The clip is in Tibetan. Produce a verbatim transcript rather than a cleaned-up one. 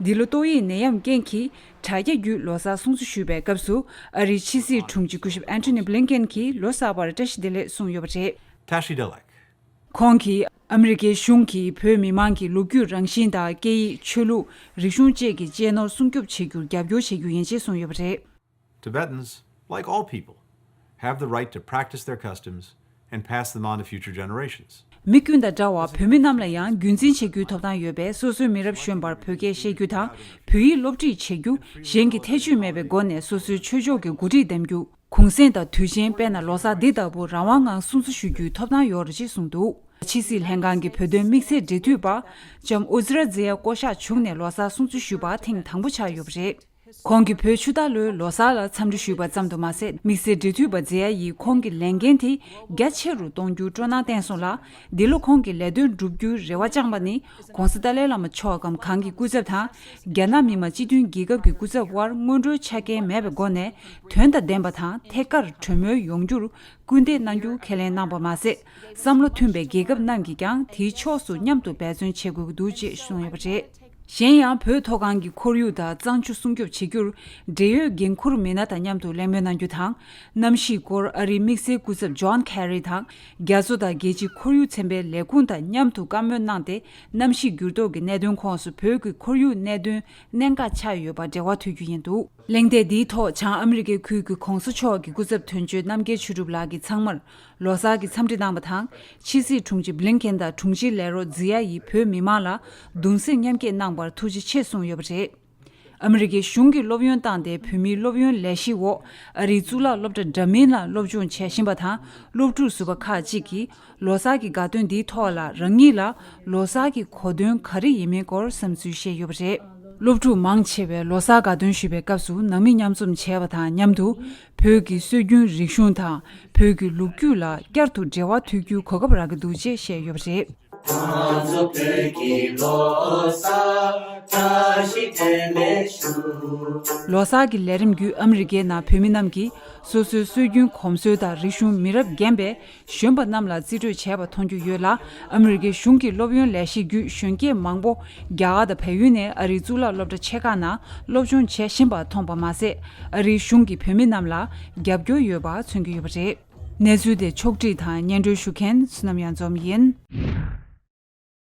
འདི་ལོ་ཏོག་དབྱིབས་ནད་ཡམས་རྐྱེན་གྱིས་དྲ་རྒྱ་བརྒྱུད་ལོ་གསར་སྲུང་བརྩི་ཞུས་པའི་སྐབས་སུ། ཨ་རིའི་ཕྱི་སྲིད་དྲུང་ཆེ་སྐུ་ཞབས་Antony Blinken གྱིས་ལོ་གསར་པར་བཀྲ་ཤིས་བདེ་ལེགས་གསུངས་ཡོད་པ་རེད། Tashi Delek. ཁོང་གིས་ཨ་མི་རི་ཀའི་གཞུང་གིས་བོད་མི་མང་གི་ལོ་རྒྱུས་རང་བཞིན་དང་སྐད་ཡིག་ཆོས་ལུགས་རིག་གཞུང་བཅས་ཀྱི་གཅེས་ནོར་སྲུང་སྐྱོབ་བྱེད་རྒྱུར་རྒྱབ་སྐྱོར་བྱེད་རྒྱུ་ཡིན་ཞེས་གསུངས་ཡོད་པ་རེད། Tibetans, like all people, have the right to practice their customs and pass them on to future generations. མི་ཀུན་དང་འདྲ་བར་བོད་མི་རྣམས་ལ་ཡང་རྒྱུན་འཛིན་བྱེད་རྒྱུའི་ཐོབ་ཐང་ཡོད་པས། སོ་སོའི་མི་རབས་གཞོན་པར་བོད་སྐད་བཤད་རྒྱུ་དང་། བོད་ཡིག་སློབ་ཁྲིད་བྱེད་རྒྱུ། གཞན་གྱི་ཐེ་བྱུས་མེད་པའི་སྒོ་ནས་སོ་སོའི་ཆོས་ཕྱོགས་ཀྱི་འགོ་ཁྲིད་འདེམས་རྒྱུ། གུང་གསེང་དང་དུས་ཆེན་དཔེར་ན་ལོ་གསར་འདི་ལྟ་བུ་རང་དབང་ངང་སྲུང་བརྩི་ཞུ་རྒྱུའི་ཐོབ་ཐང་ཡོད་རེད་ཅེས་གསུངས་འདུག། ཕྱི་སྲིད་ལྷན་ཁང་གི་བོད་དོན་དམིགས་བསལ་འབྲེལ་མཐུད་པ་ལྕམ་ཨུ་ཛི་ར་ཛི་ཡ་བསྐོ་གཞག་བྱུང་ནས་ལོ་གསར་སྲུང་བརྩི་ཞུས་པ་ཐེངས་དང་པོ་ཆགས་ཡོད་པ་རེད། ཁོང་གིས་བོད་ཆུ་རྟ་ལོའི་ལོ་གསར་ལ་འཚམས་འདྲི་ཞུས་པ་ཙམ་དུ་མ་ཟད། དམིགས་བསལ་འབྲེལ་མཐུད་པ་ཛི་ཡ་ཡིས་ཁོང་གི་ལས་འགན་དེ་རྒྱ་ཆེ་རུ་གཏོང་རྒྱུར་སྤྲོ་སྣང་བསྟན་སོང་ལ། འདི་ལོ་ཁོང་གི་ལས་དོན་བསྒྲུབ་རྒྱུའི་རེ་བ་བཅངས་པ་ནི། ྋགོང་ས་ཏཱ་ལའི་བླ་མ་མཆོག་གམ་གང་གི་སྐུ་ཚབ་དང་། རྒྱ་ནག་མི་དམངས་སྤྱི་མཐུན་རྒྱལ་ཁབ་ཀྱི་སྐུ་ཚབ་དབར་སྔོན་འགྲོའི་ཆ་རྐྱེན་མེད་པའི་སྒོ་ནས། དོན་དང་ལྡན་པ་དང་ཐད་ཀར་གྲོས་མོལ་ཡོང་རྒྱུར་སྐུལ་འདེད་གནང་རྒྱུ་ཁས་ལེན་གནང་པ་མ་ཟད། བསམ་བློ་མཐུན་པའི་རྒྱལ་ཁབ་རྣམས་ཀྱིས་ཀྱང་དེའི་ཕྱོགས་སུ་མཉམ་དུ་འབད་བརྩོན་བྱེད་དགོས་ཀྱི་འདུག་ཅེས་གསུངས་ཡོད་པ་རེད། གཞན་ཡང་། བོད་མཐོ་སྒང་གི་ཁོར་ཡུག་དང་གཙང་ཆུ་སྲུང་སྐྱོབ་བྱེད་རྒྱུར། འབྲེལ་ཡོད་འགན་འཁུར་མི་སྣ་དང་མཉམ་དུ་གླེང་མོལ་གནང་རྒྱུ་དང་། གནམ་གཤིས་སྐོར་ཨ་རིའི་དམིགས་བསལ་སྐུ་ཚབ་ཇོན་ཁེ་རི་དང་། རྒྱ་མཚོ་དང་རྒྱལ་སྤྱིའི་ཁོར་ཡུག་ཚན་པའི་ལས་ཁུངས་དང་མཉམ་དུ་བཀའ་མོལ་གནང་སྟེ། གནམ་གཤིས་འགྱུར་ལྡོག་གི་གནད་དོན་ཁོངས་སུ་བོད་ཀྱི་ཁོར་ཡུག་གནད་དོན་གནད་འགག་ཆགས་ཡོད་པར་འབྲེལ་བ་མཐུད་རྒྱུ་ཡིན་འདུག། གླེང་སྟེགས་འདིའི་ཐོག་བྱང་ཨ་མི་རི་ཀའི་ཁུལ་གྱི་ྋགོང་ས་མཆོག་གི་སྐུ་ཚབ་དོན་གཅོད་རྣམ་རྒྱལ་ཆོས་གྲུབ་ལགས་ཀྱིས་ཚང་མར་ལོ་གསར་གྱི་འཚམས་འདྲི་གནང་བ་དང་། ཕྱི་སྲིད་དྲུང་ཆེ་བྷི་ལིན་ཀེན་དང་དྲུང་ཆེ་ལས་རོགས་ཛི་ཡ་ཡིས་བོད་མི་མང་ལ་གདུང་སེམས་མཉམ་སྐྱེད་གནང་བར་ཐུགས་རྗེ་ཆེ་གསུངས་ཡོད་པ་རེད། ཨ་མི་རི་ཀའི་གཞུང་གིས་སློབ་ཡོན་བཏང་སྟེ་བོད་མིའི་སློབ་ཡོན་ལས་གཞིའི་འོག་ཨ་རིའི་གཙུག་ལག་སློབ་གྲྭ་འདྲ་མིན་ལ་སློབ་སྦྱོང་བྱེད་བཞིན་པ་དང་། སློབ་ཕྲུག་ཟུར་པ་ཁག་ཅིག་གིས་ལོ་གསར་གྱི་དགའ་སྟོན་འདིའི་ཐོག་ལ་རང་ཉིད་ལ་ལོ་གསར་གྱི་གོ་དོན་ག་རེ་ཡིན་མིན་སྐོར་བསམ་ཚུལ་བཤད་ཡོད་པ་རེད། སློབ་ཕྲུག་མང་ཆེ་བས་ལོ་གསར་དགའ་སྟོན་ཞུ་བའི་སྐབས་སུ་ནང་མི་མཉམ་འཛོམས་བྱས་པ་དང་མཉམ་དུ། བོད་ཀྱི་སྲོལ་རྒྱུན་རིག་གཞུང་དང་བོད་ཀྱི་ལོ་རྒྱུས་ལ་བསྐྱར་དུ་འབྲེལ་བ་མཐུད་རྒྱུའི་གོ་སྐབས་རག་གི་འདུག་ཅེས་བཤད་ཡོད་པ་རེད། ང་ཚོ་བོད་ཀྱི་ལོ་གསར་བཀྲ་ཤིས་བདེ་ལེགས་ཞུ། ལོ་གསར་གྱི་ལས་རིམ་བརྒྱུད་ཨ་མི་རི་ཀའི་ནང་བོད་མི་རྣམས་ཀྱིས་སོ་སོའི་སྲོལ་རྒྱུན་གོམས་སྲོལ་དང་རིག་གཞུང་མི་རབས་རྒན་པའི་གཞོན་པ་རྣམས་ལ་རྩིས་སྤྲོད་བྱས་པ་མཐོང་རྒྱུ་ཡོད་ལ། ཨ་མི་རི་ཀའི་གཞུང་གི་སློབ་ཡོན་ལས་གཞི་བརྒྱུད་གཞོན་སྐྱེས་མང་པོ་རྒྱ་གར་དང་བལ་ཡུལ་ནས་ཨ་རིའི་གཙུག་ལག་སློབ་གྲྭ་ཆེ་ཁག་ནང་སློབ་སྦྱོང་བྱེད་བཞིན་པ་མཐོང་པ་མ་ཟད། ཨ་རིའི་གཞུང་གིས་བོད་མི་རྣམས་ལ་རྒྱབ་སྐྱོར་ཡོད་པ་མཚོན་གྱི་ཡོད་པ་རེད། གནས་ཚུལ་དེ་ཕྱོགས་བསྒྲིགས་དང་སྙན་སྒྲོན་ཞུ་མཁན་བསོད་ནམས་གཡང་འཛོམས་ཡིན།